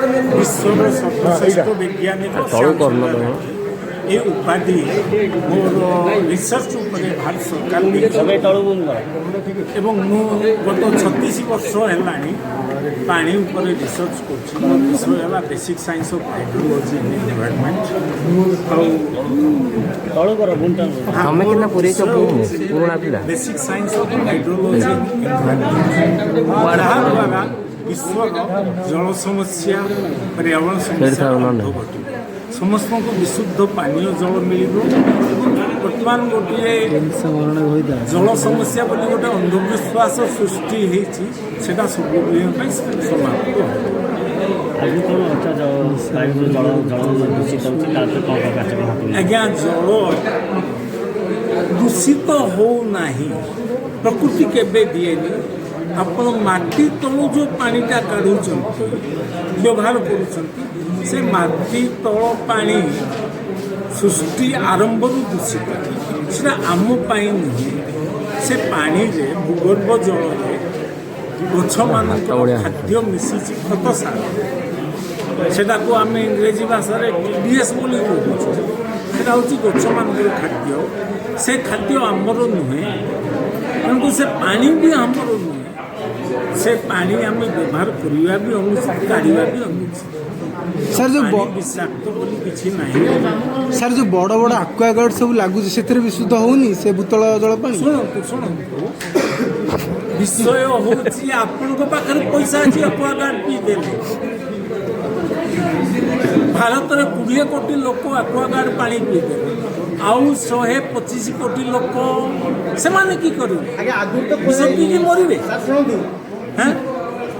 ବିଶ୍ୱର ସର୍ବଶ୍ରେଷ୍ଠ ବୈଜ୍ଞାନିକ। ତଳୁ କରୁନ ତମେ। ଏ ଉପାଧି ମୋର ରିସର୍ଚ୍ଚ ଉପରେ ଭାରତ ସରକାର ଦେଇଛନ୍ତି ଏବଂ ମୁଁ ଗତ 36 ବର୍ଷ ହେଲାଣି ପାଣି ଉପରେ ରିସର୍ଚ୍ଚ କରୁଛି। ମୋ ବିଷୟ ହେଲା basic science of hydrology in environment. ଆଉ ତଳୁ କର ବୁମ୍। ତମେ କେନା ପୁରେଇଛ ବୁମ୍, ପୁରୁଣା ପିଲା। Basic science of hydrology in environment, ଯାହାଦ୍ୱାରା ବିଶ୍ୱର ଜଳ ସମସ୍ୟା, ପର୍ୟାବରଣ ସମସ୍ୟା ଥାଉ ନହେଲେ। ଅନ୍ତ ଘଟିବ, ସମସ୍ତଙ୍କୁ ବିଶୁଦ୍ଧ ପାନୀୟ ଜଳ ମିଳିବ ଏବଂ ବର୍ତ୍ତମାନ ଗୋଟିଏ ଜଳ ସମସ୍ୟା ବୋଲି ଗୋଟେ ଅନ୍ଧବିଶ୍ୱାସ ସୃଷ୍ଟି ହେଇଛି, ସେଟା ସବୁଦିନ ପାଇଁ ସମାପ୍ତ ହେବ। ଆଗକୁ କ'ଣ ଅଛି? ବାୟୁ ଜଳ ଜଳ ଦୂଷିତ ହେଉଛି, ତା ଉପରେ କ'ଣ କ'ଣ କାର୍ଯ୍ୟକ୍ରମ ହାତକୁ ନେବେ? ଆଜ୍ଞା, ଜଳ ଦୂଷିତ ହେଉନାହିଁ। ପ୍ରକୃତି କେବେ ଦିଏନି। ଆପଣ ମାଟି ତଳୁ ଯେଉଁ ପାଣିଟା କାଢ଼ୁଛନ୍ତି, ବ୍ୟବହାର କରୁଛନ୍ତି, ସେ ମାଟି ତଳ ପାଣି ସୃଷ୍ଟି ଆରମ୍ଭରୁ ଦୂଷିତ। ସେଟା ଆମ ପାଇଁ ନୁହେଁ। ସେ ପାଣିରେ, ଭୂଗର୍ଭ ଜଳରେ ଗଛମାନଙ୍କର ବଢ଼ିଆ। ଖାଦ୍ୟ ମିଶିଛି, ଖତ ସାର। ସେଟାକୁ ଆମେ ଇଂରେଜୀ ଭାଷାରେ ଟିଡିଏସ୍ ବୋଲି କହୁଛୁ। ସେଟା ହେଉଛି ଗଛମାନଙ୍କର ଖାଦ୍ୟ। ସେ ଖାଦ୍ୟ ଆମର ନୁହେଁ, ତେଣୁ ସେ ପାଣି ବି ଆମର ନୁହେଁ। ସେ ପାଣି ଆମେ ବ୍ୟବହାର କରିବା ବି ଅନୁଚିତ, କାଢ଼ିବା ବି ଅନୁଚିତ। ସାର୍, ଯୋଉ ପାଣି ବିଷାକ୍ତ ବୋଲି କିଛି ନାହିଁ। ସାର୍, ଯୋଉ ବଡ଼ ବଡ଼ ଆକ୍ୱାଗାର୍ଡ ସବୁ ଲାଗୁଛି, ସେଥିରେ ବିଶୁଦ୍ଧ ହଉନି ସେ ଭୂତଳ ଜଳ ପାଣି? ଶୁଣନ୍ତୁ, ଶୁଣନ୍ତୁ, ବିଷୟ ହେଉଛି ଆପଣଙ୍କ ପାଖରେ ପଇସା ଅଛି, ଆକ୍ୱାଗାର୍ଡ ପିଇଦେଲେ। ଭାରତରେ 20 କୋଟି ଲୋକ ଆକ୍ୱାଗାର୍ଡ ପାଣି ପିଇଦେଲେ, ଆଉ 125 କୋଟି ଲୋକ ସେମାନେ କି କରିବେ? ଆଜ୍ଞା, ଆଗରୁ ତ ବିଷ ପିଇକି ମରିବେ? ସାର୍, ଶୁଣନ୍ତୁ। ହେଁ,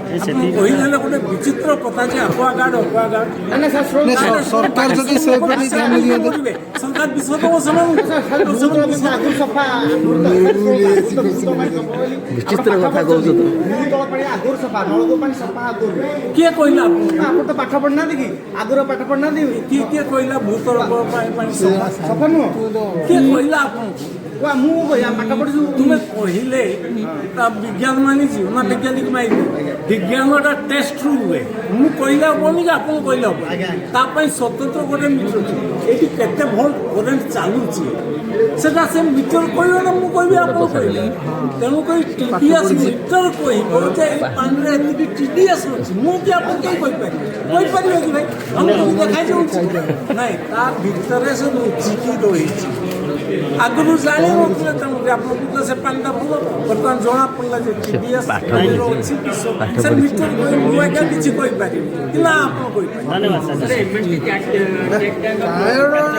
ଆପଣ କହିଦେଲେ ଗୋଟେ ବିଚିତ୍ର କଥା ଯେ ଆକ୍ୱାଗାର୍ଡ, ଆକ୍ୱାଗାର୍ଡ। ନା ନା ସାର୍, ଶୁଣନ୍ତୁ। ନା, ସରକାର ଯଦି ସେ ପ୍ରତି ଧ୍ୟାନ ଦିଅନ୍ତେ। ମରିବେ। ସରକାର ବିଷ ଦେବ ସେମାନଙ୍କୁ। ସାର୍, ଭୂତଳ ପାଣି ଆଗରୁ ସଫା। ଆଗରୁ ତ ସାର୍, ଶୁଣନ୍ତୁ, ଆଗରୁ ତ ଭୂତଳ ପାଣି ସଫା ବୋଲି ବିଚିତ୍ର ଆପଣ କଥା ପାଠ କହୁଛ ତ। ପଢିଛନ୍ତି। ଭୂତଳ ପାଣି ଆଗରୁ ସଫା, ନଳକୂଅ ପାଣି ସଫା ଆଗରୁ। କିଏ କହିଲା ଆପଣଙ୍କୁ? ଆପଣ ତ ପାଠ ପଢିନାହାନ୍ତି କି? ଆଗରୁ ପାଠ ପଢିନାହାନ୍ତି? କିଏ କିଏ କହିଲା ଭୂତଳ ପାଣି ସଫା? ସଫା ନୁହଁ? କିଏ କହିଲା ଆପଣଙ୍କୁ? ବା ମୁଁ କହିବି, ପାଠ ପଢିଛୁ। ତୁମେ କହିଲେ ତା ବିଜ୍ଞାନ ମାନିଯିବ ନା ବୈଜ୍ଞାନିକ ମାନିବ? ବିଜ୍ଞାନଟା ଟେଷ୍ଟରୁ ହୁଏ। ମୁଁ କହିଲେ ହବନି କି ଆପଣ କହିଲେ ହବନି। ତା ପାଇଁ ସ୍ୱତନ୍ତ୍ର ଗୋଟେ ମିଟର ଅଛି। ଏଇଠି କେତେ ଭୋଲ୍ଟ କରେଣ୍ଟ ଚାଲୁଛି, ସେଟା ସେ ମିଟର କହିବ ନା ମୁଁ କହିବି, ଆପଣ କହିବେ? ତେଣୁକରି ଟିଡିଏସ୍ ମିଟର କହିବ ଯେ ଏଇ ପାଣିରେ ଏତିକି ଟିଡିଏସ୍ ଅଛି। ମୁଁ କି ଆପଣ କେହି କହିପାରିବେ? କହିପାରିବେ କି ଭାଇ? ଆମକୁ ଦେଖାଯାଉଛି ନାଇଁ, ତା ଭିତରେ ସେ ଲୁଚିକି ରହିଛି। ଆଗରୁ ଜାଣିନଥିଲେ, ତେଣୁକରି ଆପଣଙ୍କୁ ତ ସେ ପାଣିଟା ଭଲ। ବର୍ତ୍ତମାନ ଜଣା ପଡ଼ିଲା ଯେ ଟିଡିଏସ୍ ପାଠ ପଢିଛି। ଅଛି ବିଷ। ପାଠ ସେ ପଢିଛି। ମିଟର କହିବ, ମୁଁ ଆଜ୍ଞା କିଛି କହିପାରିବି କି ନା ଆପଣ କହିପାରିବେ? ଧନ୍ୟବାଦ ସାର୍। କାରଣ